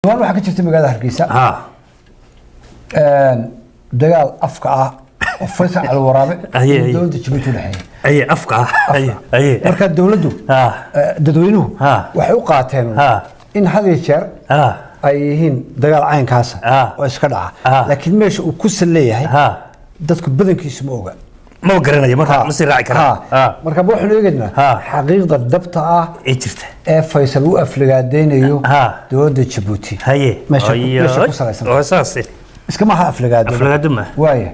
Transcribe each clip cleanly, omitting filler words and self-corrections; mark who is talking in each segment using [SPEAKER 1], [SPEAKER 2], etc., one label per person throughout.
[SPEAKER 1] Dhawaan waxaa ka jirta magaalada Hargeysa dagaal afka ah oo Faysal Cali Waraabe
[SPEAKER 2] Aye,
[SPEAKER 1] iyo
[SPEAKER 2] aye.
[SPEAKER 1] dowladda Jabuuti u dhexeeya.
[SPEAKER 2] Aye, afka aye aye.
[SPEAKER 1] Marka dowladdu dadweynuhu waxay u qaateen in had iyo jeer ay yihiin dagaal caynkaasa oo iska dhaca, laakiin meesha uu ku sal leeyahay dadku badankiisu ma oga.
[SPEAKER 2] Ma garanayo marka, ma sii raaci karaa.
[SPEAKER 1] Marka ma waxaynu eegaynaa xaqiiqda dhabta ah
[SPEAKER 2] ee jirta
[SPEAKER 1] ee Faysal u aflagaadeynayo dowladda Jabuuti. Meesha meesha ku salaysan.
[SPEAKER 2] Oo saas
[SPEAKER 1] iskama aha aflagaado.
[SPEAKER 2] Aflagaado ma
[SPEAKER 1] waaya.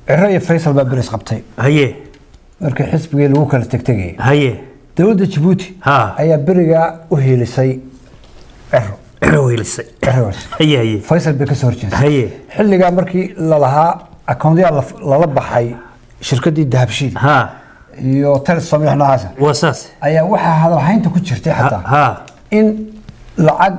[SPEAKER 1] Ciro iyo Faysal baa beris qabtay markii xisbigii lagu kala tegtegayay. Dowladda Jabuuti ayaa berigaa u hiilisay Ciro.
[SPEAKER 2] Ciro weelisay.
[SPEAKER 1] Ciro weelisay.
[SPEAKER 2] Haye haye.
[SPEAKER 1] Faysal bay kasoo horjeestay. Xilligaa markii lalahaa akoonyaal lala baxay shirkaddii Dahabshiil iyo Telesom iyo wax noocaasa
[SPEAKER 2] waa saas
[SPEAKER 1] ayaa waxaa hadalhaynta ku jirtay xataa in lacag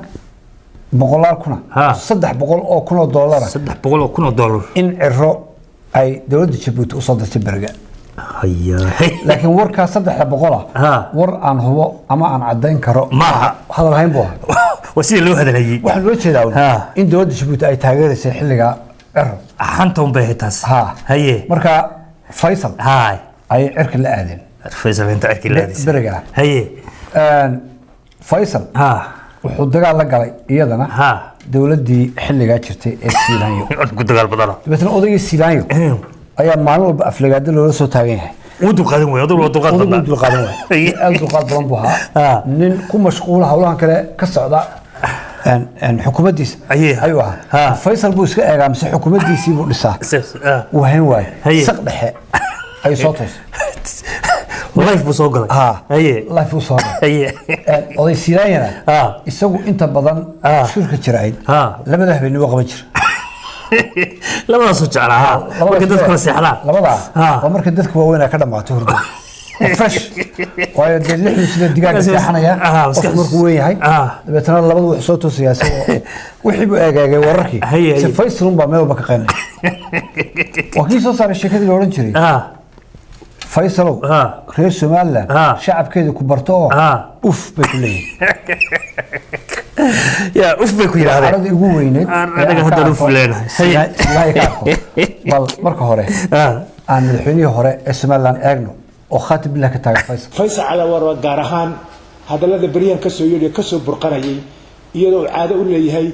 [SPEAKER 1] boqolaal kuna, 300,000 oo doolara,
[SPEAKER 2] $300,000,
[SPEAKER 1] in Ciro ay dowladda Jabuuti usoo dirtay beriga.
[SPEAKER 2] Haya.
[SPEAKER 1] Laakiin warkaa 300 war aan hubo ama aan caddayn karo
[SPEAKER 2] maaha.
[SPEAKER 1] Hadalhayn buu ahaa.
[SPEAKER 2] Waa sidii loo hadalhayey.
[SPEAKER 1] Waxaan loo jeedaa un in dowladda Jabuuti ay taageeraysay xilligaa Ciro.
[SPEAKER 2] Xanta un bay ahayd taas.
[SPEAKER 1] Marka Faysal ayay cirka la aadeen.
[SPEAKER 2] Faysal inta cirkii la aadaysa.
[SPEAKER 1] Beriga. Faysal wuxuu dagaal la galay iyadana dowladdii xilligaa jirtay ee Siilaanyo.
[SPEAKER 2] Ku dagaal badana.
[SPEAKER 1] Dabeetna odaygii Siilaanyo ayaa maalin walba aflagaado loola soo taagan yahay.
[SPEAKER 2] Wuu dulqaadan waay, odaygu waa dulqaad
[SPEAKER 1] odaygu
[SPEAKER 2] badnaa.
[SPEAKER 1] Wuu dulqaadan waay. Nin aad u dulqaad badan buu ahaa, nin ku mashquula howlahan kale ka socda xukuumaddiisa ayuu ahaa. Faysal buu iska eegaa mise xukuumaddiisii buu dhisaa. Wuu hayn waaye. Saq dhexe ayuu soo toosay.
[SPEAKER 2] Life buu soo galay.
[SPEAKER 1] Life buu soo galay. Oday Silaanyana isagu inta badan shirka jira-ayd labada habeenimo qaban jira.
[SPEAKER 2] Labadaasuu jeclaa ha marka dadku kala seexdaan.
[SPEAKER 1] Labadaa waa marka dadka waaweyn ay ka dhamaato hurdo. Waa fresh, waayo dee lixdii sida digaaga seexanaya qofku markuu weyn yahay. Dabeetana labadu wuxuu soo toosayaa isagoo wixii buu eegeegay wararkii.
[SPEAKER 2] Haye.
[SPEAKER 1] Si Faysal unbaa meel walba ka qaynaya. Waa kii soo saaray sheekadii la odhan jiray Faysalow, reer Somaliland shacabkeedu ku barto oo uf bay ku leeyihin.
[SPEAKER 2] Yaa uf bay ku yidhaahdeen.
[SPEAKER 1] Caradii ugu weyneyd ee
[SPEAKER 2] anaga
[SPEAKER 1] aan ka
[SPEAKER 2] haddaan
[SPEAKER 1] arko
[SPEAKER 2] uf leenahay.
[SPEAKER 1] Ilaahay ka arko. Bal marka hore aan madaxweynihii hore ee Somaliland eegno oo khaatib billah ka taagan Faysal.
[SPEAKER 3] Faysal Cali Warwa, gaar ahaan hadallada beryahan kasoo yeedhay, kasoo burqanayay, iyadoo uu caado u leeyahay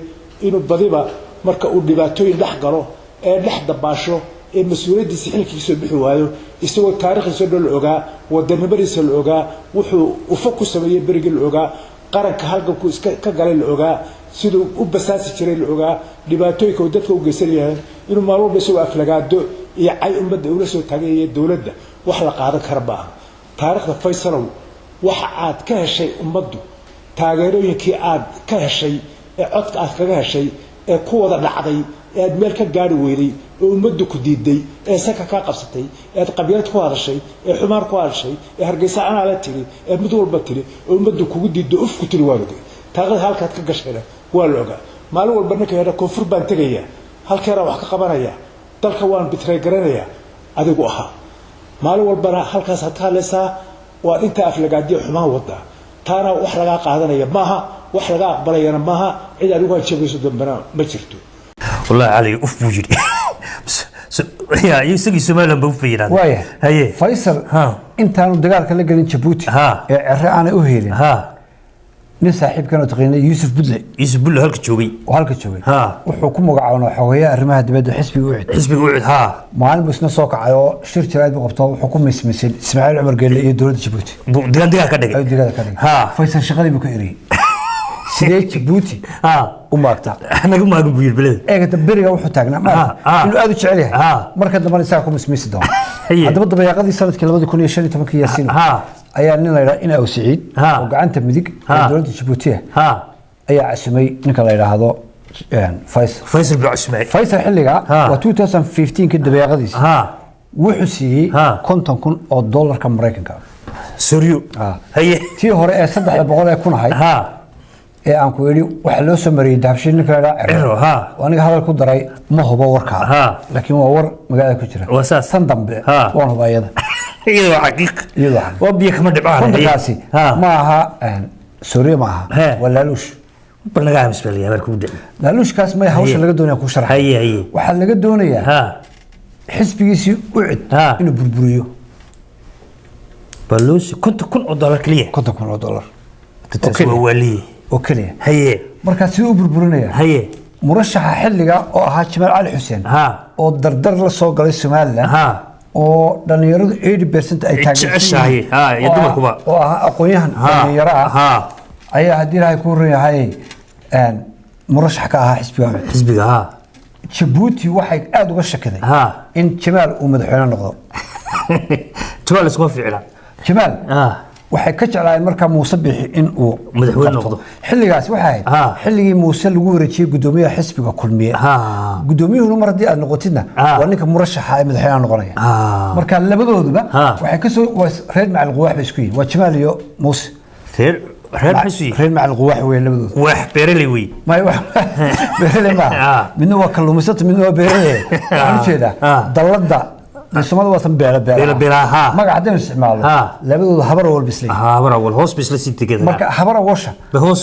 [SPEAKER 3] inuu badiba marka uu dhibaatooyin dhex galo ee dhex dabaasho ee mas-uuliyaddiisa xilkiisoo bixi waayo, isagoo taariikhdiisa dhan la ogaa, wadanimadiisa la ogaa, wuxuu ufo ku sameeyey berigii la ogaa, qaranka halganku iska ka galay la ogaa, siduu u basaasi jiray la ogaa, dhibaatooyinka uu dadka u geysan yahay, inuu maalin walba isagoo aflagaado iyo cay ummadda ula soo taaganyaya dowladda, wax la qaadan kara maaha. Taariikhda Faysalow, waxa aad ka heshay ummaddu, taageerooyinkii aad ka heshay ee codka aad kaga heshay ee ku wada dhacday ee aad meel ka gaari weyday ee ummaddu ku diiday ee sanka kaa qabsatay ee aad qabyaalad ku hadashay ee xumaan ku hadashay ee Hargeysa anaa la tiri ee mid walba tiri ee ummaddu kugu diiddo uf ku tiri, waa la ogay. Taariikhda halkaad ka gashayna waa la ogaa. Maalin walba ninka yadha koonfur baan tegayaa, halkeeraan wax ka qabanaya, dalka waan bitray garanayaa, adigu ahaa maalin walbana halkaas aad ka hadlaysaa, waad intaa aflagaadiya xumaan wadaa. Taana wax lagaa qaadanaya maaha, wax laga aqbalayana maaha, cid adigu hanjabayso dambena ma jirto.
[SPEAKER 2] Wallahi Cali uf buu yidhi. Ya isagii Somaliland ba uf bay yidhahdeen.
[SPEAKER 1] Waaya. Faysal intaanu dagaalka la gelin Jabuuti ee Cere aanay u helin nin saaxiibkan oo taqaanay Yuusuf Budle.
[SPEAKER 2] Yuusuf Bulle halka joogay.
[SPEAKER 1] Oo halka joogay. Wuxuu ku magacaabnaa xogeyaha arrimaha dibadda xisbiga UCID.
[SPEAKER 2] Xisbiga UCID.
[SPEAKER 1] Maalin buu isna soo kacay oo shir jirayd buu qabto, wuxuu ku mismisay Ismaaciil Cumar Geelle iyo dowladda Jabuuti.
[SPEAKER 2] Buu digaan digaan ka dhigay.
[SPEAKER 1] Ayuu digada ka dhigay. Faysal shaqadii buu ka eriyey. Sidee Jabuuti u maagtaa?
[SPEAKER 2] Naga maagan buu yidhi beleda.
[SPEAKER 1] Eegata beriga wuxuu taagnaa maaragtay inuu aad u jecel yahay. Marka dambena isaga ku mismisi doono. Haddaba dabayaaqadii sanadkii 2015-kii, Yaasiin, ayaa nin la yidhaha Ina Aw Siciid oo gacanta midig ee dowladda Jabuuti ah ayaa casumay ninka la yidhaahdo Faysal.
[SPEAKER 2] Faysal buu cusmay.
[SPEAKER 1] Faysal xilligaa waa 2015-kii dabayaaqadiisi wuxuu siiyey 50,000 oo doolarka Maraykanka ah.
[SPEAKER 2] Soryo.
[SPEAKER 1] Tii hore ee 300,000 ahayd ee aan ku idhi waxaa loo soo mariyey Dahabshiil ninka la yidhaha Ciro.
[SPEAKER 2] Ciro.
[SPEAKER 1] Oo aniga hadal ku daray, ma hubo warkaa, laakiin waa war magaalada ku jira.
[SPEAKER 2] Waa saas.
[SPEAKER 1] Tan dambe waan hubaa iyada.
[SPEAKER 2] Iyadoo xaqiiq.
[SPEAKER 1] Iyadoo xaqiiq.
[SPEAKER 2] Waa biyo kama dhibcaan.
[SPEAKER 1] Kontonkaasi ma aha Suuriya ma aha, waa laaluush.
[SPEAKER 2] Bal naga aamus baa la yaabaa kugu dhici.
[SPEAKER 1] Laaluushkaas may hawsha laga doonaya ku sharax.
[SPEAKER 2] Haye haye.
[SPEAKER 1] Waxaa laga doonayaa xisbigiisii UCID inuu burburiyo.
[SPEAKER 2] Balluusi $50,000 kaliya.
[SPEAKER 1] $50,000
[SPEAKER 2] Taas waa waaliye.
[SPEAKER 1] Oo keliya.
[SPEAKER 2] Haye.
[SPEAKER 1] Markaa siduu u burburinaya?
[SPEAKER 2] Haye.
[SPEAKER 1] Murashaxa xilliga oo ahaa Jamaal Cali Xuseen oo dardar la soo galay Somaliland oo dhalinyaradu 80% ay
[SPEAKER 2] jeceshahay, iyo dumarkuba.
[SPEAKER 1] Oo ahaa aqoon-yahan dhalinyaro ah ayaa haddii Ilaahay ku run yahay murashax ka ahaa xisbiga UCID.
[SPEAKER 2] Xisbiga
[SPEAKER 1] Jabuuti waxay aad uga shakiday in Jamaal uu madaxweyne noqdo.
[SPEAKER 2] Jamaal iskuma fiicna.
[SPEAKER 1] Jamaal waxay ka jeclaayeen markaa Muuse Biixi in uu
[SPEAKER 2] madaxweyne noqdo.
[SPEAKER 1] Xilligaas waxay ahayd xilligii Muuse lagu wareejiyey guddoomiyaha xisbiga Kulmiye. Guddoomiyuhuna mar haddii aad noqotidna waa ninka murashaxa ee madaxweynaha noqonaya. Marka labadooduba waxay ka soo reer Macalin Quwaax bay isku yihiin. Waa Jamaal iyo Muuse.
[SPEAKER 2] Reer maxay
[SPEAKER 1] reer Macalin Quwaax weeye labadoodu.
[SPEAKER 2] Wax beeraley wey.
[SPEAKER 1] May wax beeraley ma. Midna waa kalluumaysato, midna waa beeraley. Waxaan u jeedaa dalladda Soomaalida waa tan beela beela.
[SPEAKER 2] Beela
[SPEAKER 1] magaca haddaynu isticmaalo labadoodu habar awal bisleey.
[SPEAKER 2] Habar awal hoos bisla sii tegada.
[SPEAKER 1] Marka habar awasha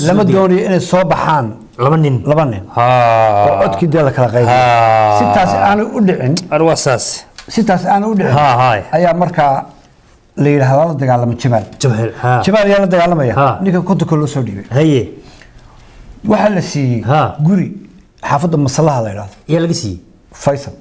[SPEAKER 1] lama doonayo inay soo baxaan
[SPEAKER 2] laba nin.
[SPEAKER 1] Oo codkii dee la kala qaybiyo. Si taas aanu u dhicin.
[SPEAKER 2] Arwaa saas.
[SPEAKER 1] Si taas aanu u dhicin. Ayaa markaa la yidhaahdaa la dagaalama Jamaal.
[SPEAKER 2] Jamaal.
[SPEAKER 1] Jamaal ayaa la dagaalamaya. Ninka kontonka loo soo dhiibay.
[SPEAKER 2] Haye.
[SPEAKER 1] Waxaa la siiyey guri xaafadda Masallaha la yidhaahdo.
[SPEAKER 2] Yaa laga siiyey?
[SPEAKER 1] Faysal.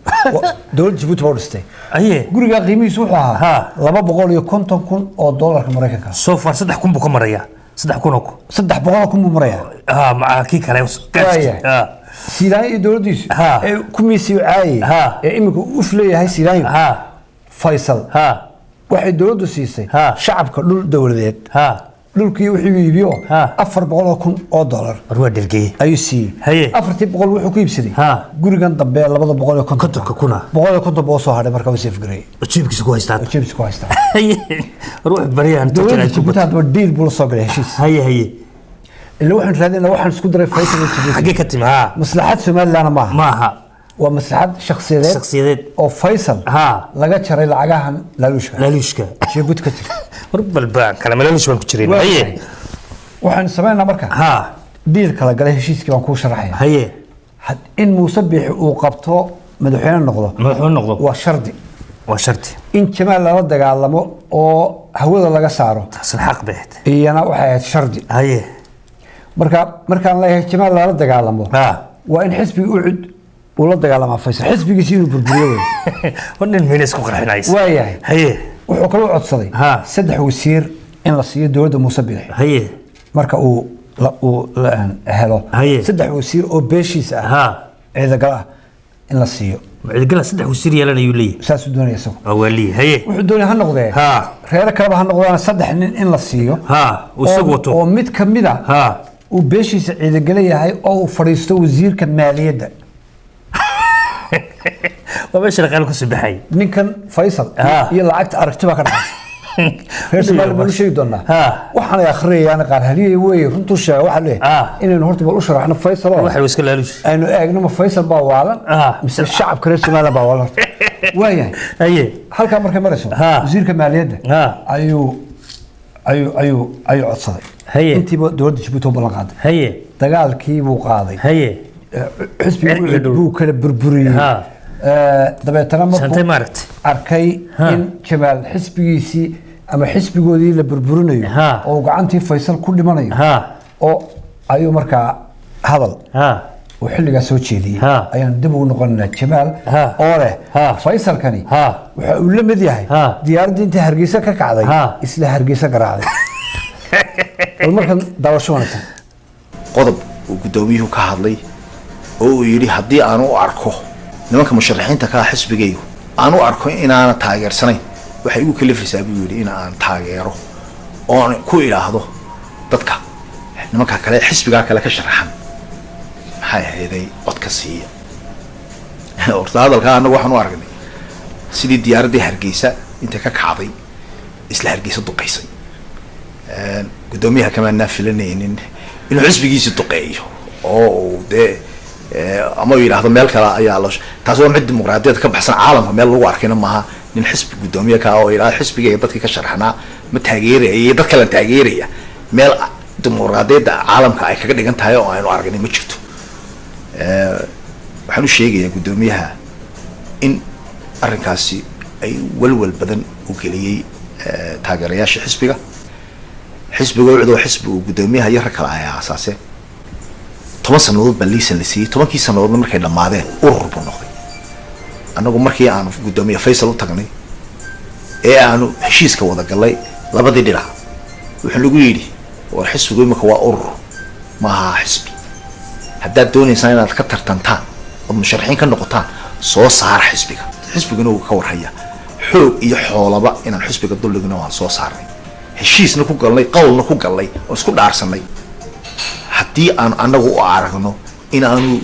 [SPEAKER 1] Dowladda Jabuuti baa u dhistay.
[SPEAKER 2] Aye.
[SPEAKER 1] Guriga qiimihiisu wuxuu ahaa $250,000 oo doolarka Mareykanka.
[SPEAKER 2] So far 3,000 buu ka marayaa. 3,000 oo
[SPEAKER 1] 300,000 buu marayaa.
[SPEAKER 2] Maca kii kale.
[SPEAKER 1] Siilaanyo iyo dowladdiisu ee ku miisiyo caayay ee iminka uf leeyahay Siilaanyo. Faysal. Waxay dowladdu siisay shacabka dhul dowladeed. Dhulkii wuxuu iibiyo $400,000 oo doolar.
[SPEAKER 2] War waa dhergey.
[SPEAKER 1] Ayuu siiyey. 400 wuxuu ku iibsaday gurigan dambe 250,000. 150 buu soo hadhay markaa uu safe gareeyay.
[SPEAKER 2] Jeebkiisa ku haystaa.
[SPEAKER 1] Jeebkiisa ku haystaa.
[SPEAKER 2] War wax bariyaan
[SPEAKER 1] dowladda Jabuuti hadba deal buu la soo galay heshiis.
[SPEAKER 2] Haye haye.
[SPEAKER 1] Ila waxaan raadinaa waxaan isku daray Faysal iyo Jabuuti.
[SPEAKER 2] Xagee ka timi?
[SPEAKER 1] Maslaxad Somaliland maaha.
[SPEAKER 2] Maaha.
[SPEAKER 1] Waa maslaxad shakhsiyadeed oo Faysal laga jaray lacagahan laaluushka.
[SPEAKER 2] Laaluushka.
[SPEAKER 1] Jabuuti ka jirta.
[SPEAKER 2] War balbaan kala malaaluush baan ku jireen. Haye.
[SPEAKER 1] Waxaan sameynaa marka. Deal kala galay heshiiskii baan kuu sharaxaya.
[SPEAKER 2] Haye.
[SPEAKER 1] In Muuse Biixi uu qabto madaxweyne noqdo.
[SPEAKER 2] Madaxweyne noqdo.
[SPEAKER 1] Waa shardi.
[SPEAKER 2] Waa shardi.
[SPEAKER 1] In Jamaal lala dagaalamo oo hawada laga saaro.
[SPEAKER 2] Taasna xaq bay ahayd.
[SPEAKER 1] Iyana waxay ahayd shardi.
[SPEAKER 2] Haye.
[SPEAKER 1] Marka markaan leeyahay Jamaal lala dagaalamo. Waa in xisbiga UCID uu la dagaalamaa Faysal. Xisbigiisa inuu burburiyo wey.
[SPEAKER 2] War nin meel isku qarxinaysa.
[SPEAKER 1] Waayahay.
[SPEAKER 2] Haye.
[SPEAKER 1] Wuxuu kaloo codsaday 3 wasiir in la siiyo dowladda Muuse Biixi.
[SPEAKER 2] Haye.
[SPEAKER 1] Marka uu helo 3 wasiir oo beeshiisa ah ciidagala ah in la siiyo.
[SPEAKER 2] Ciidagala 3 wasiir yeelanayuu leeyahay.
[SPEAKER 1] Saasuu doonaya isagu.
[SPEAKER 2] Waa leeyahay. Haye.
[SPEAKER 1] Wuxuu doonaya ha noqdee. Reer kaleba ha noqdaan 3 nin in la siiyo.
[SPEAKER 2] Uu isagu wato.
[SPEAKER 1] Oo mid ka mid ah uu beeshiisa ciidagala yahay oo uu fadhiisto wasiirka maaliyadda.
[SPEAKER 2] Waa meesha dhaqaale ku soo baxay.
[SPEAKER 1] Ninkan Faysal iyo lacagta aragti baa ka dhaxaysa. Reer Soomaali baan u sheegi doonaa. Waxaan ay akhriyayaan qaar haliyey weeye runtuu sheega waxaa leeyahay inaynu horta bal u sharaxno Faysal oo
[SPEAKER 2] waxay iska laaluush.
[SPEAKER 1] Aynu eegno ma Faysal baa waalan mise shacabka reer Soomaaliya baa waalan horta. Waayahay.
[SPEAKER 2] Haye.
[SPEAKER 1] Halkaa markay marayso wasiirka maaliyadda ayuu ayuu ayuu ayuu codsaday.
[SPEAKER 2] Haye.
[SPEAKER 1] Intiiba dowladda Jabuuti oo ballan qaaday.
[SPEAKER 2] Haye.
[SPEAKER 1] Dagaalkii buu qaaday.
[SPEAKER 2] Haye.
[SPEAKER 1] Xisbigii buu kala burburiyey. Dabeetana markuu arkay in Jamaal xisbigiisii ama xisbigoodii la burburinayo oo gacantii Faysal ku dhimanayo oo ayuu markaa hadal uu xilligaas soo jeediyey ayaan dib ugu noqonaynaa Jamaal oo leh Faysalkani waxa uu la mid yahay diyaaraddii intii Hargeysa ka kacday isla Hargeysa garaacday. Bal markan daawasho wanaagsan.
[SPEAKER 4] Qodob uu guddoomiyuhu ka hadlay oo uu yidhi haddii aan u arko nimanka musharaxiinta ka ah xisbigaygu aan u arko inaana taageersanayn waxay igu kalifaysaa buu yidhi in aan taageero oon ku idhaahdo dadka nimanka kale xisbigaa kale ka sharaxan maxay ahayday codka siiya. Horta hadalkaa annagu waxaan u aragnay sidii diyaaraddii Hargeysa intay ka kacday isla Hargeysa duqaysay. Guddoomiyaha kamaanaa filanaynin inuu xisbigiisi duqeeyo oo uu dee ama uu yidhaahdo meel kale ayaa la taasi waa mid dimuqraadiyadda ka baxsan caalamka meel lagu arkayna maaha nin xisbi guddoomiye ka oo yidhahdo xisbigayga dadkii ka sharaxnaa ma taageeraya iyo dad kalen taageeraya meel Dimuqraadiyadda caalamka ay kaga dhigan tahay oo aynu aragnay ma jirto. Waxaan u sheegayaa guddoomiyaha in arrinkaasi ay walwal badan u geliyey taageerayaasha xisbiga. Xisbiga UCID oo xisbi uu guddoomiyaha iyo rag kale ay aasaaseen, 10 sanadood baa liisan la siiyey. 10-kii sanadoodna markay dhammaadeen urur buu noqday. Annagu markii aanu guddoomiye Faysal u tagnay ee aanu heshiiska wada galnay labadii dhinac, wuxuu nagu yidhi: "War, xisbigu imika waa urur, maaha xisbi. Haddaad doonaysaan inaad ka tartantaan ood musharaxiin ka noqotaan, soo saara xisbiga." Xisbiguna wuu ka warhayaa xoog iyo xoolaba inaan xisbiga dulligna waan soo saarnay, heshiisna ku galnay, qowlna ku galnay oo isku dhaarsanay. Haddii aanu annagu u aragno in aanu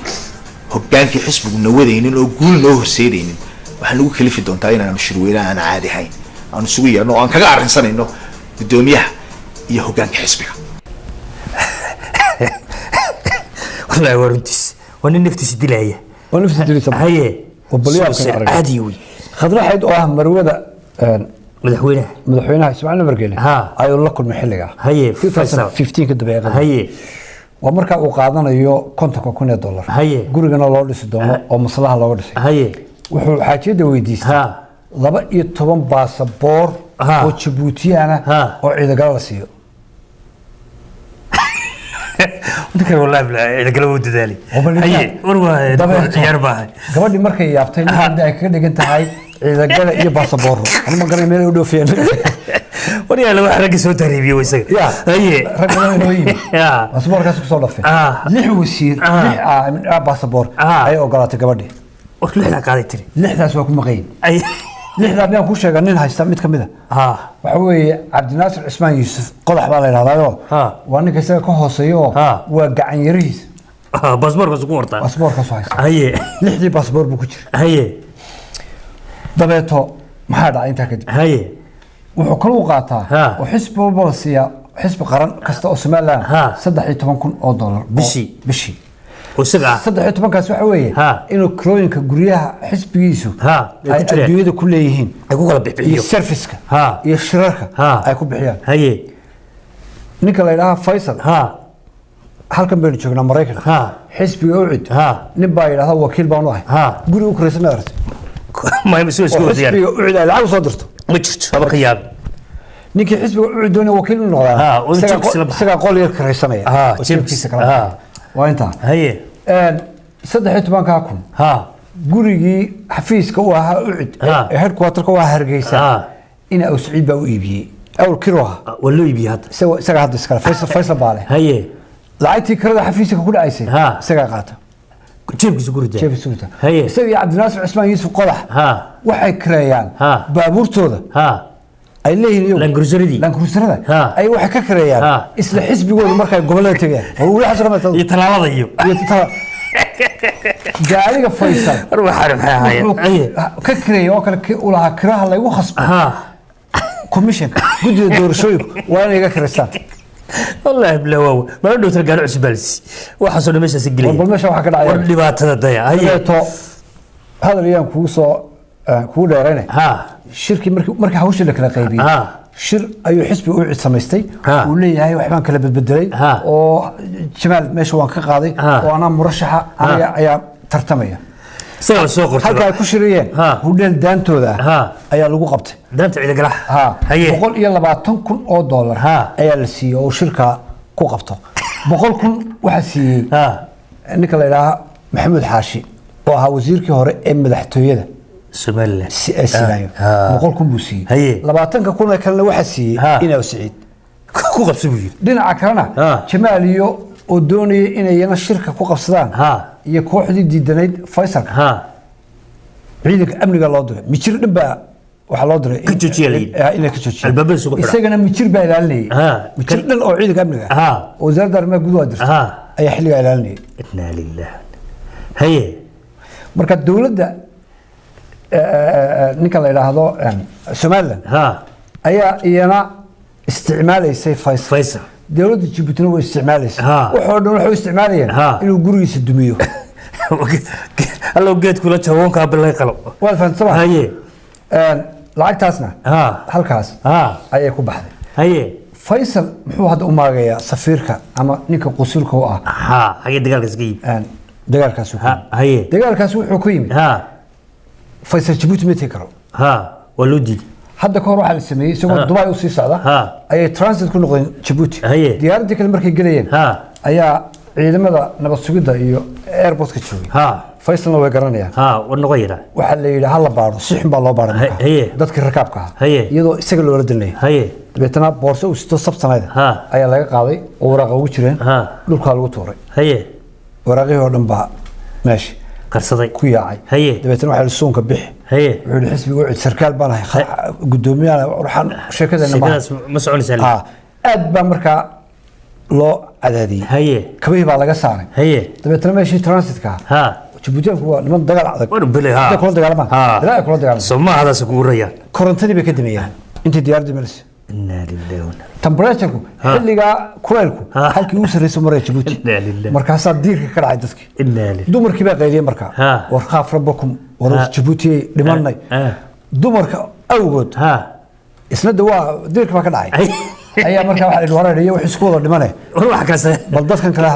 [SPEAKER 4] hoggaankii xisbigu nawadaynin oo guul noo horseedaynin, waxaa nagu kalifi doontaa inaanu shirweyne aan caadi ahayn aanu isugu yeerno oo aan kaga arrinsanayno guddoomiyaha iyo hoggaanka xisbiga.
[SPEAKER 2] Wallaahi waa runtiis, waa nin naftiisa dilaya.
[SPEAKER 1] Waa naftiisa dilaysa.
[SPEAKER 2] Haye.
[SPEAKER 1] Oo balyaabkan
[SPEAKER 2] Soo
[SPEAKER 1] aragay.
[SPEAKER 2] Caadi wey.
[SPEAKER 1] Khadraxayd oo ah marwada
[SPEAKER 2] madaxweynaha,
[SPEAKER 1] madaxweynaha Ismaaciil Cumar Geele, ayuu la kulmay xilligaa
[SPEAKER 2] Haye, Faysal.
[SPEAKER 1] 2015 ka dabeeqada. Waa markaa uu qaadanayo 50,000 ee dollar, gurigana loo dhisi doono oo maslaha looga dhisay. Wuxuu xaajiyadda weydiistay 12 baasaboor oo Jabuutiyana oo ciidagalo la siiyo.
[SPEAKER 2] Ninkan wallahi bilaa ciidagalo wuu dadaalay. Haye, war waa
[SPEAKER 1] Dabeeto.
[SPEAKER 2] Ciyaar baahay.
[SPEAKER 1] Gabadhii markay yaabtay ninkan ay kaga dhigan tahay ciidagale iyo baasaboorro, anu ma garanay meel ay u dhoofiyeen.
[SPEAKER 2] War yaala, wax ragga soo tahriibiye isaga.
[SPEAKER 1] Ya.
[SPEAKER 2] Haye.
[SPEAKER 1] Rag badan inoo yimi baasaboorkaas kusoo dhafay. Lix wasiir, lix baasaboor ayay ogolaatay gabadhii.
[SPEAKER 2] War lixdaa qaaday tiri.
[SPEAKER 1] Lixdaas waa ku maqayin. Lixdaa miyaan kuu sheegaa nin haysta mid ka mid a? Waxa weeye Cabdinaasir Cismaan Yuusuf Qodax baa la yidhahdaayo. Waa ninka isaga ka hooseeya oo waa gacan yarihiisa.
[SPEAKER 2] Baasaboorkaas ku hortaa.
[SPEAKER 1] Baasaboorkaasu haysta. Lixdii baasaboor buu ku jira. Dabeeto maxaa dhacay intaa kadib? Wuxuu kaluu qaataa oo xisbi walba la siiyaa, xisbi qaran kasta oo Somaliland, 13,000 oo dollar
[SPEAKER 2] Bishii.
[SPEAKER 1] Bishii.
[SPEAKER 2] Oo isaga ah.
[SPEAKER 1] 13-kaas waxa weeye inuu kirooyinka guryaha xisbigiisu
[SPEAKER 2] ay
[SPEAKER 1] ay
[SPEAKER 2] ku jireen.
[SPEAKER 1] Adduunyada ku leeyihiin
[SPEAKER 2] ay ku kala
[SPEAKER 1] iyo
[SPEAKER 2] bixbixiyo
[SPEAKER 1] serviceka iyo shirarka ay ku bixiyaan. Ninka la yidhaaha Faysal, halkan baynu joognaa Maraykanka, xisbiga UCID, nin baa yidhahda wakiil baan u ahay, guri u kiraysan ma aragtay?
[SPEAKER 2] Ma soo isku
[SPEAKER 1] oo
[SPEAKER 2] diyaar.
[SPEAKER 1] Xisbiga UCID ay lacag u soo dirto.
[SPEAKER 2] Ma jirto, haba ka yaab.
[SPEAKER 1] Ninkii xisbiga UCID doonaya wakiil inuu noqdaa
[SPEAKER 2] oo jeebkiisa la baxa.
[SPEAKER 1] Isagaa qol yar kiraysanaya oo jeebkiisa
[SPEAKER 2] jeebkiisa.
[SPEAKER 1] kala baxa. Waa intaa. 13,000 gurigii xafiiska u ahaa UCID ee headquarterka u ahaa Hargeysa, ina Aw Saciid baa u iibiyey, awr kiro ahaa.
[SPEAKER 2] Waa loo iibiyey hadda.
[SPEAKER 1] Isaga hadda iskale, Faysal baa leh. Lacagtii kirada xafiiska ku dhacaysay isagaa qaata.
[SPEAKER 2] Jeebkiisa ku ridaa.
[SPEAKER 1] Jeebkiisa ku ridaa. Isaga iyo Cabdinaasir Cismaan Yuusuf Qodax waxay kireeyaan baabuurtooda ay leeyihiin iyagu.
[SPEAKER 2] Land Cruiser-adii.
[SPEAKER 1] Land Cruiser-ada ay waxay ka kireeyaan isla xisbigooda markay gobollada tegayaan oo weli xasra ma
[SPEAKER 2] iyo talaabada iyo
[SPEAKER 1] iyo gaariga Faysal
[SPEAKER 2] war waxaan maxay ahaayeen?
[SPEAKER 1] wuxuu ka kireeyay oo kale kii u lahaa kiraha laygu khasbo commissionka guddida doorashooyinku waa inay iga kireystaan.
[SPEAKER 2] Wallaahi bilaa waaw, mala dhowtar gaari cusub baa la siiyey, waxaasoo dhan meeshaasi gelaya.
[SPEAKER 1] War bal meesha waxaa ka dhacaya.
[SPEAKER 2] War dhibaatada daya.
[SPEAKER 1] Dabeeto hadal ayaan kugu soo kugu dheerayna. Shirkii markii hawshii la kala qaybiyey, shir ayuu xisbi u cid samaystay. Uu leeyahay waxbaan kala bedbedelay oo Jamaal meesha waan ka qaaday oo anaa murashaxa, aniga ayaa tartamaya.
[SPEAKER 2] Isaga la soo qortay.
[SPEAKER 1] Halka ay ku shirayeen hudheel daantooda ah ayaa lagu qabtay.
[SPEAKER 2] Daanta ciidagalaha.
[SPEAKER 1] 120,000 oo dollar ayaa la siiyey oo shirka ku qabto. 100,000 waxaa siiyey ninka la yidhaaha Maxamuud Xaashi oo ahaa wasiirkii hore ee madaxtooyada
[SPEAKER 2] Somaliland
[SPEAKER 1] ee Sinaayo. 100,000 buu siiyey. 20,000 ee kalena waxaa siiyey Inaaw Siciid.
[SPEAKER 2] Ku qabso buu yidhi.
[SPEAKER 1] Dhinaca kalena Jamaal iyo oo doonayay inay shirka ku qabsadaan iyo kooxdii diidanayd Faysalka, ciidanka amniga loo diray, mijir dhan baa waxaa loo diray
[SPEAKER 2] Ka joojiya la yidhi.
[SPEAKER 1] Inay ka joojiyaan.
[SPEAKER 2] Albaabada isugu xidha.
[SPEAKER 1] Isagana mijir baa ilaalinayay, mijir dhan oo ciidanka amniga ah oo wasaaradda arrimaha gudaha dirtay ayaa xilligaa ilaalinayay.
[SPEAKER 2] Inaa lilah. Haye.
[SPEAKER 1] Marka dowladda ninka la yidhaahdo Somaliland ayaa iyana isticmaalaysay Faysal.
[SPEAKER 2] Faysal.
[SPEAKER 1] Dowladda Jabuutina way isticmaalaysay. Waxoo dhan waxay u isticmaalayeen inuu gurigiisa dumiyo.
[SPEAKER 2] Allow geedkula jawoonkaa bilay qalo.
[SPEAKER 1] Waad fahantamaa?
[SPEAKER 2] Haye.
[SPEAKER 1] Lacagtaasna halkaas ayay ku baxday. Faysal muxuu hadda u maagayaa safiirka ama ninka qusulka u ah?
[SPEAKER 2] Ha, xagee dagaalkaas ka yimid?
[SPEAKER 1] Dagaalkaas
[SPEAKER 2] Ha, haye.
[SPEAKER 1] Dagaalkaas wuxuu ku yimid Faysal Jabuuti ma tegi karo.
[SPEAKER 2] Ha, waa loo diiday.
[SPEAKER 1] Hadda ka hor waxaa la sameeyey isagoo Dubai u sii socda ayay transit ku noqdeen Jabuuti. Diyaaraddii kale markay gelayeen ayaa ciidamada nabad sugidda iyo airportka joogay. Faysalna way garanayaan.
[SPEAKER 2] Ha, war noqon yaraa.
[SPEAKER 1] Waxaa la yidhi ha la baadho, si xun baa loo baadhay markaa. Dadkii rakaabka ahaa iyadoo isaga loola dilinaya. Dabeetana boorso uu sito sabsanayda ayaa laga qaaday oo waraaqa ugu jireen. Dhulkaa lagu tuuray. Waraaqihii oo dhan baa meesha
[SPEAKER 2] qarsaday
[SPEAKER 1] ku yaacay. Dabeetana waxaa la suunka bixi. Wuxuu yidhi xisbiga u cid sarkaal baan ahay, guddoomiyahan, waxaan sheekadeena maaha.
[SPEAKER 2] Sheekadaas ma soconaysaa.
[SPEAKER 1] Aad baa markaa loo cadaadiyey. Kabihii baa laga saaray. Dabeetana meeshii transitka ahaa, Jabuutiyaanku waa niman dagaal adag.
[SPEAKER 2] Waanu bilay, ha.
[SPEAKER 1] Hadday kula dagaalamaan, ilaa ay kula dagaalamaan.
[SPEAKER 2] Soomahadaas kugu rayaan.
[SPEAKER 1] Korontadii bay ka dameeyaan intii diyaaradii maraysa.
[SPEAKER 2] Inna lillahi wa inna
[SPEAKER 1] Temperatureku xilligaa kulaylku halkii ugu sarreysay maraya Jabuuti.
[SPEAKER 2] Inna lillahi.
[SPEAKER 1] Markaasaa diirka ka dhacay dadkii.
[SPEAKER 2] Inna lillahi.
[SPEAKER 1] Dumarkii baa qayliyey markaa. War khaaf rabbakum, war Jabuutiyey dhimanay. Dumarka awgood isna de waa diirka baa ka dhacay. Ayaa markaa waxaa la yidhi wareer iyo wax isku wada dhimane.
[SPEAKER 2] War wax kaas.
[SPEAKER 1] Bal dadkan kale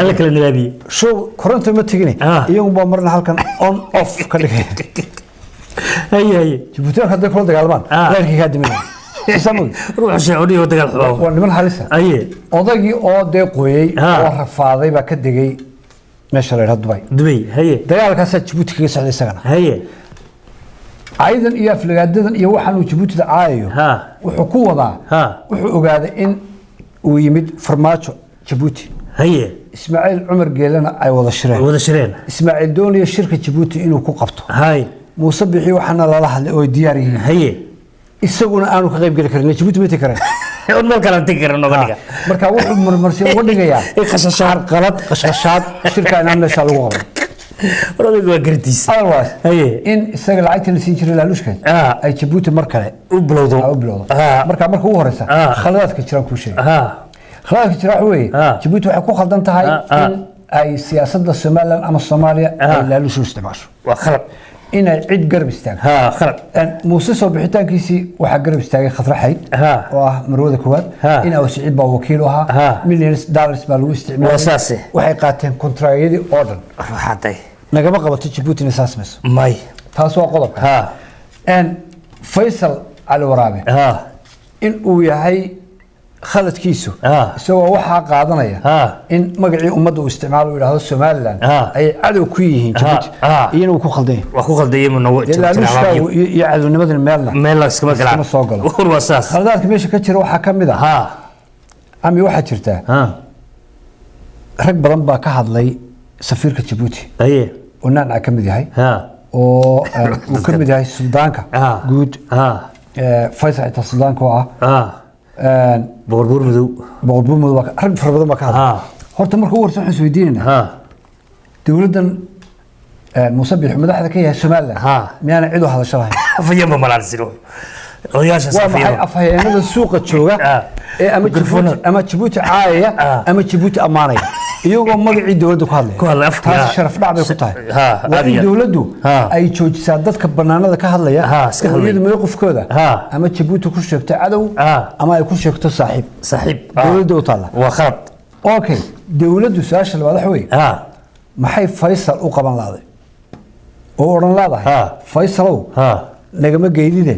[SPEAKER 2] alla kala nilaabiye.
[SPEAKER 1] Show koronto ma tegine. Iyagu baa marna halkan on off ka dhigay.
[SPEAKER 2] Haye haye.
[SPEAKER 1] Jabuutiyaanka hadday kula dagaalamaan, leerkii kaa diminaya. Samoy.
[SPEAKER 2] Ruux sheecuniyo dagaal xumaa.
[SPEAKER 1] Waa niman halisa. Odaygii oo dee qoyey oo rafaaday baa ka degay meesha la yidhahdo Dubai.
[SPEAKER 2] Dubai, haye.
[SPEAKER 1] Dagaalkaasaa Jabuuti kaga socday isagana. Caydan iyo aflagaadadan iyo waxaan uu Jabuutida caayayo wuxuu ku wadaa, wuxuu ogaaday in uu yimid Farmaajo Jabuuti. Ismaaciil Cumar Geelena ay wada shireen.
[SPEAKER 2] Wada shireen.
[SPEAKER 1] Ismaaciil doonaya shirka Jabuuti inuu ku qabto. Muuse Bixi waxaana lala hadlay oo ay diyaar yihiin. Isaguna aanu ka qayb geli karin, Jabuuti ma tegi kareen.
[SPEAKER 2] Un meel kale aan tegi karin nooga dhiga.
[SPEAKER 1] Marka wuxuu marmarsi uga dhigayaa
[SPEAKER 2] khashashaad.
[SPEAKER 1] Qalad qashqashaad shirka inaan meesha lagu qaban.
[SPEAKER 2] War odaygu waa gartiisa.
[SPEAKER 1] Otherwise, in isaga lacagta la siin jiray laaluushkeed ay Jabuuti mar kale
[SPEAKER 2] u bilowdo.
[SPEAKER 1] U bilowdo. Marka ugu horeysa khaladaadka jiraan kuu sheegay. Khaladaadka jira waxa weeye, Jabuuti waxay ku khaldan tahay in ay siyaasadda Somaliland ama Soomaaliya ay laaluush u isticmaasho.
[SPEAKER 2] Waa khalad.
[SPEAKER 1] Inay cid garab istaagto.
[SPEAKER 2] Khalad.
[SPEAKER 1] Muuse soo bixitaankiisii waxaa garab istaagay Khadra Xayd oo ah marwada koowaad. In Aw Siciid baa wakiil u ahaa. Millions dollars baa lagu isticmaalay.
[SPEAKER 2] Waa saase.
[SPEAKER 1] Waxay qaateen kontraayadii oo dhan.
[SPEAKER 2] Waxaa tahay.
[SPEAKER 1] Nagama qabato Jabuuti inay saas samayso.
[SPEAKER 2] May.
[SPEAKER 1] Taas waa qodobka. Faysal Cali Waraabe in uu yahay khaladkiisu isagoo waxaa qaadanaya in magacii ummadda uu isticmaalo uu yidhaahdo Somaliland ayay cadow ku yihiin Jabuuti, iyana uu ku khaldan yahay.
[SPEAKER 2] Waa ku khaldayay mu nagu
[SPEAKER 1] Dee laaluushka iyo cadownimadani meelna
[SPEAKER 2] meel iskama galaan.
[SPEAKER 1] Iskama soo galo.
[SPEAKER 2] War waa saas.
[SPEAKER 1] Khaladaadka meesha ka jira waxaa ka mid ah, ami waxaa jirtaa rag badan baa ka hadlay safiirka Jabuuti oo Nacnac ka mid yahay, oo uu ka mid yahay suldaanka guud, Faysal xitaa suldaanka oo ah,
[SPEAKER 2] Boqor Buur Madow.
[SPEAKER 1] Boqor Buur Madow rag fara badan baa ka hadlay. Horta marka ugu horreysa waxaan is weydiinaynaa, dowladdan Muuse Biixi madaxda ka yahay Somaliland miyaana cid u hadasho lahayn?
[SPEAKER 2] Afhayeen ba malaalsin odayaashaas.
[SPEAKER 1] Waa maxay afhayeenada suuqa jooga ee ama Jabuuti ama Jabuuti caayaya ama Jabuuti ammaanaya iyagoo magacii dowladda ku hadlaya?
[SPEAKER 2] Ku hadlaya afka.
[SPEAKER 1] Taas sharaf dhac bay ku tahay. Waa
[SPEAKER 2] Aad
[SPEAKER 1] in
[SPEAKER 2] iyo aad.
[SPEAKER 1] dowladdu ay joojisaa dadka banaanada ka hadlaya
[SPEAKER 2] iska
[SPEAKER 1] oo
[SPEAKER 2] hadlaya.
[SPEAKER 1] iyadu mowqifkooda ama Jabuuti ku sheegto cadow ama ay ku sheegto saaxiib.
[SPEAKER 2] Saaxiib.
[SPEAKER 1] Dowladda u taalla.
[SPEAKER 2] Waa khalad.
[SPEAKER 1] Okay, dowladdu su-aasha labaad waxa weeye, maxay Faysal u qaban laaday oo odhan laadahay Faysalow nagama geydine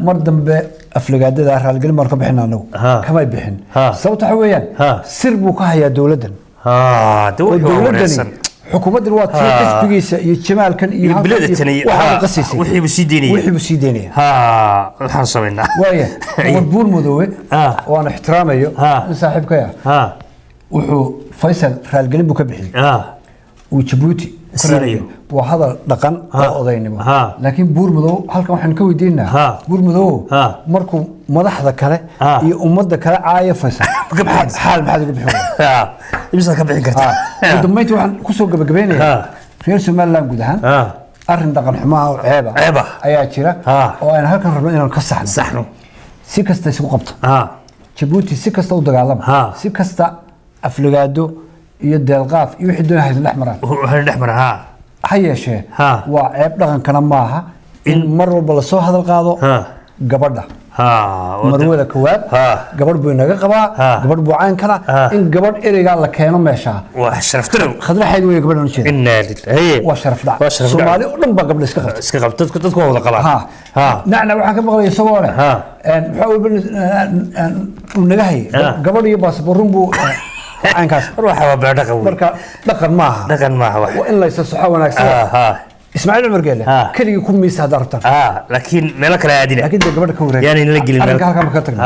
[SPEAKER 1] mar dambe aflagaadada raalgelin baan ka bixin anagu? Kamay bixin. Sababta waxa weeyaan, sir buu ka hayaa dowladdan
[SPEAKER 2] dee
[SPEAKER 1] oo
[SPEAKER 2] wuxuu waa
[SPEAKER 1] dowladdani
[SPEAKER 2] wareersan.
[SPEAKER 1] Xukuumaddan waa tii xisbigiisa iyo jamaalkan iyo
[SPEAKER 2] iyo
[SPEAKER 1] halkan
[SPEAKER 2] bilada
[SPEAKER 1] iyo
[SPEAKER 2] tan iyo
[SPEAKER 1] waxaa la qasisay.
[SPEAKER 2] Wixii buu sii deynaya.
[SPEAKER 1] Wixii buu sii deynaya.
[SPEAKER 2] Waxaan samaynaa.
[SPEAKER 1] Waaya, Boqor Buur Madoobe oo aan ixtiraamayo, in saaxiibkay ah, wuxuu Faysal raalgelin buu ka bixiyey uu Jabuuti ku
[SPEAKER 2] siinayo.
[SPEAKER 1] raaliyo. Waa hadal dhaqan oo odaynimo. Laakiin Buur Madow halkan waxaan ka weydiinaa, Buur Madow markuu madaxda kale iyo ummadda kale caaya Faysal
[SPEAKER 2] Ka bixin.
[SPEAKER 1] xaal maxaad uga bixin weyday?
[SPEAKER 2] Imisaad ka bixin kartaa?
[SPEAKER 1] Ugu dambeyntii waxaan kusoo gabagabeynayaa, reer Somaliland guud ahaan arrin dhaqan xumaha oo ceeb ah
[SPEAKER 2] Ceeb ah.
[SPEAKER 1] ayaa jira oo aan halkan rabno inaan ka saxno.
[SPEAKER 2] Saxno.
[SPEAKER 1] Si kasta isugu qabto Jabuuti, si kasta u dagaalama, si kasta aflagaado iyo deelqaaf iyo wixii doonaya haysan dhex maraan.
[SPEAKER 2] Waxaan dhex maraa.
[SPEAKER 1] Ha yeeshee, waa ceeb dhaqankana maaha in mar walba lasoo hadal qaado gabadha Marwada koowaad gabadh buu inaga qabaa, gabadh buu caynkana in gabadh ereygaa la keeno meesha.
[SPEAKER 2] Waa sharaf darow.
[SPEAKER 1] Khadraxayd wey gabadhan ujeeda.
[SPEAKER 2] Inaa lillahi.
[SPEAKER 1] Waa sharaf dhac.
[SPEAKER 2] Waa sharaf dhac.
[SPEAKER 1] Soomaali oo dhan baa gabdha iska qabta.
[SPEAKER 2] Iska qabta, dadku waa wada qabaan.
[SPEAKER 1] Nacna waxaan ka maqlay isagoo leh maxaa walba uu naga hayay gabadh iyo baasaboorun buu caynkaas.
[SPEAKER 2] War waxa waa baa dhaqan wey.
[SPEAKER 1] Marka dhaqan maaha.
[SPEAKER 2] Dhaqan maaha wax.
[SPEAKER 1] Waa in la isa soxo wanaagsan. Ismaaciil Cumar Geele keligii ku miisa haddaa rabtaan.
[SPEAKER 2] Laakiin meelo kale aadina.
[SPEAKER 1] Laakiin dee gabadha ka wareeg.
[SPEAKER 2] Yaanay la gelin meel.
[SPEAKER 1] Arrinka halkaan ma ka tagna.